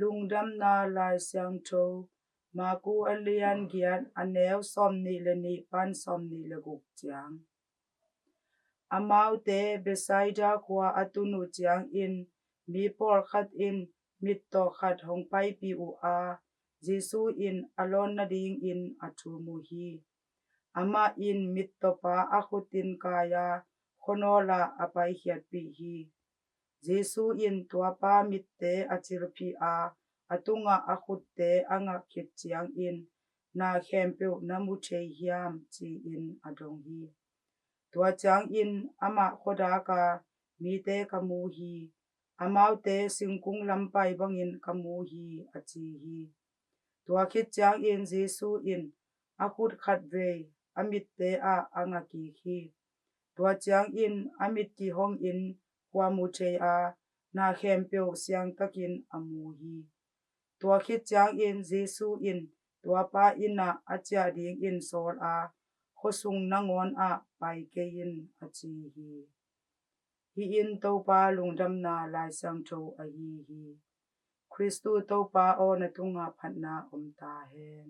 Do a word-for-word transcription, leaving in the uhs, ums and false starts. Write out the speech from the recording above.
Lungdamna Lai Siangtho, Marku a lian giat, a neu sawmnih le nih pan sawmnih le guk ciang. Amaute Bethsaida khua a tun uh ciangin mi pawlkhat in mittaw khat hong paipih uh a, Jesu in a lawn nadingin a thum uh hi. Amah in mittawpa a khutin kai-a khuanawl ah a paikhiatpih hi. Jesu in tuapa mitte a cilphih a, a tungah a khutte a ngak khit ciangin, "Na khempeuh na mu thei hiam?" ci-in a dong hi. Tua ciangin amah khuadak a, "Mite ka mu hi. Amaute singkung lampai bangin ka mu hi," a ci hi. Tua khit ciangin Jesu in a khut khatvei a mitte ah a nga kik hi. Tua ciangin a mit kihongin khua mu thei a, na khempeuh siangtakin a mu hi. Tua khit ciangin Jesu in tuapa inn ah a ciah dingin sawl a, "Khuasung nangawn ah pai kei in," a ci hi. Hih in Topa Lungdamna Lai Siangtho ahi hi. Khristu Topa aw, na tungah phatna om ta hen.